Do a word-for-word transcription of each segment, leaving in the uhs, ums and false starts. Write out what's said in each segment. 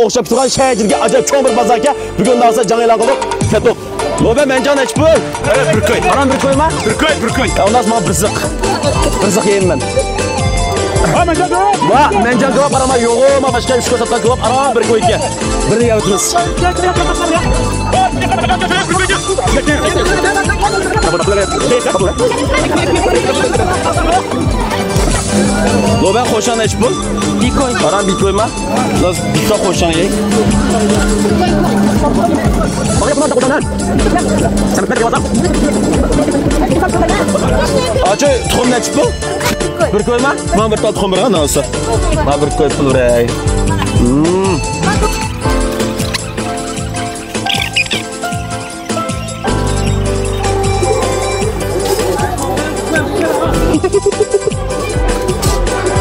ئوخشاپ تۇرغان شەھەر ئىچىدىكى ئاجايىپ چوڭ بىر بازاركەن. بۈگۈن داۋسا جەڭ ئېلان قىلدۇق. كەتتۇق. لوبيا مەنجان نەچچە پۇل؟ بىر كوي. ھارام بىر كويما؟ بىر كوي، بىر كوي. يا ئۇنداق ماڭا بىر زىق. بىر زىق يەيمەن مەن. ۋا، مەنجان كاۋاپ ئارام يوغۇ، ما باشقا ئۈچ كوي ساتقان كاۋاپ ئارام بىر كوي ئىكەن. بىرنى يەۋېتىمىز. لوبيا قوشاڭ نەچچە پۇل؟ بىر كوي. ھارام بىر كويما؟ بىر كوي قوشاڭ يەي. ئاچا، تۇخۇم نەچچە پۇل؟ بىر كويما؟ ماڭا بىر تال تۇخۇم بېرىڭ، نانسا. ماڭا بىر كوي پۇل بېرەي.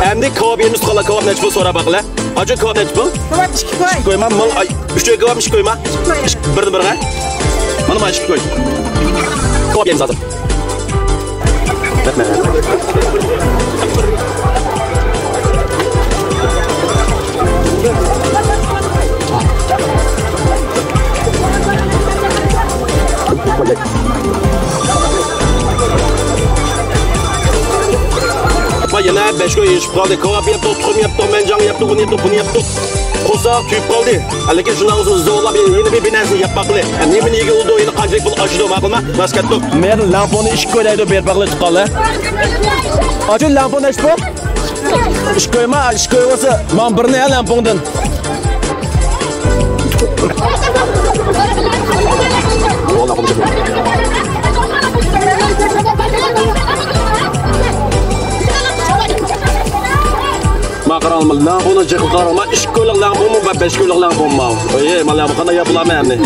ئەمدى كاۋاپ يېمىز، قالا كاۋاپ نەچچە پۇل سوراپ باقىلى. ئاچا، كاۋاپ نەچچە پۇل؟ كاۋاپ ئىككى كوي. ئىككى كويما؟ ماڭا ئۈچ كوي كاۋاپ، ئىككى كويما؟ بىرنى بېرىڭە. مانا، مانا ئىككى كوي. كاۋاپ يەيمىز ھازىر. يەنە بەش كوي ئېشىپ قالدى. كاۋاپ يەپتۇق، تۇخۇم يەپتۇق، مەنجان يەپتۇق، ئۇنى يەپتۇق، بۇنى يەپتۇق. قورساق كۆيۈپ قالدى. لېكىن شۇنداق بولسا زورلاپ يەنە بىر، بىر نەرسىنى يەپ باقىلى. نېمىنى يېگىلى بولىدۇ، يەنە قانچىلىك پۇل ئاشىدۇ، ماقۇلما؟ ماس كەتتۇق. مەن لەڭپۇڭنى ئىككى كوي دەيدۇ، بېرىپ باقىلى، چىققانلار. ئاچا، لەڭپۇڭ نەچچە پۇل؟ ئىككى كويما؟ ئىككى كوي بولسا ماڭا بىرنى ھە لەڭپۇڭدىن. ما قاراڭلار، لەڭپۇڭنى جىقىپ قاراڭلار. ئىككى كويلۇق لەڭپۇڭمۇ بار، بەش كويلۇق لەڭپۇڭمۇ بار. ئەي، ما لەڭپۇڭ قانداق يەپ بولامەن ئەمدى؟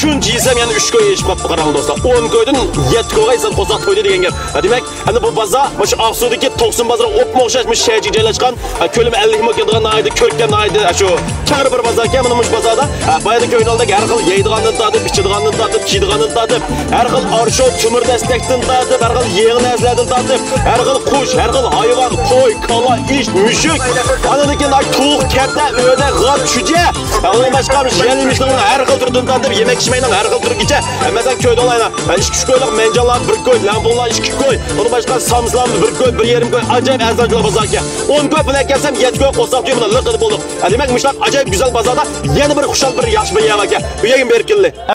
شۇنچە يېسەم يەنە ئۈچ كوي ئېشىپ قاپتۇ، قاراڭ دوستلار. ئون كويدىن يەتتە كويغا يېسەم قورساق تويدى دېگەن گەپ. ھە، دېمەك، ئەنە بۇ بازار مۇشۇ ئاقسۇدىكى توقسۇن بازىرىغا ئوپمۇ ئوخشاش، مۇشۇ شەھەرچىگە جايلاشقان. ھە، كۆلىمى ئەللىك مو كېلىدىغان ناھايىتى كۆركەم، ناھايىتى، ھە، شۇ كەڭرى بىر بازاركەن. مانا مۇشۇ بازاردا، ھە، بايىقى كۆرگىنىڭىزدەك ھەر خىل يەيدىغاندىن تارتىپ، ئىچىدىغاندىن تارتىپ، كىيىدىغاندىن تارتىپ، ھەر خىل ئارشاۋ، تۆمۈر دەستەكتىن تارتىپ، ھەر خىل يېڭى نەرسىلەردىن تارتىپ، ھەر خىل قۇش، ھەر خىل ھايۋان، قوي، كالا، ئىت، مۈشۈك، ئاندىن كېيىن ئاي توۋۇق، كەپتەر، ئۆردەك، غاپ، چۈجە، ئۇنىڭ باشقا يەل يېمىشلىرىنىڭ ھەر خىل تۈرىدىن تارتىپ، يېمەك ئىچمەكنىڭ ھەر خىل تۈرىگىچە. مەسىلەن، كۆردۈڭلار، ئىككى، ئۈچ كويلۇق مەنجانلار بىر كوي، لەڭپۇڭلار ئىككى كوي، ئۇنىڭ باشقا سامسىلارمۇ بىر كوي، بىر يېرىم كوي، ئاجايىپ ئەرزانچىلىق بازار ئىكەن. ئون كوي پۇل ئەكەلسەم، يەتتە كوي قورساق تويى بىلەن لىق ئېتىپ بولدۇق. ھە، دېمەك، مۇشۇنداق ئاجايىپ گۈزەل بازاردا يەنە بىر خۇشال، بىر ياخشى بىر يەر باركەن. ئۇ يەرگىمۇ بېرىپ كېلىلى.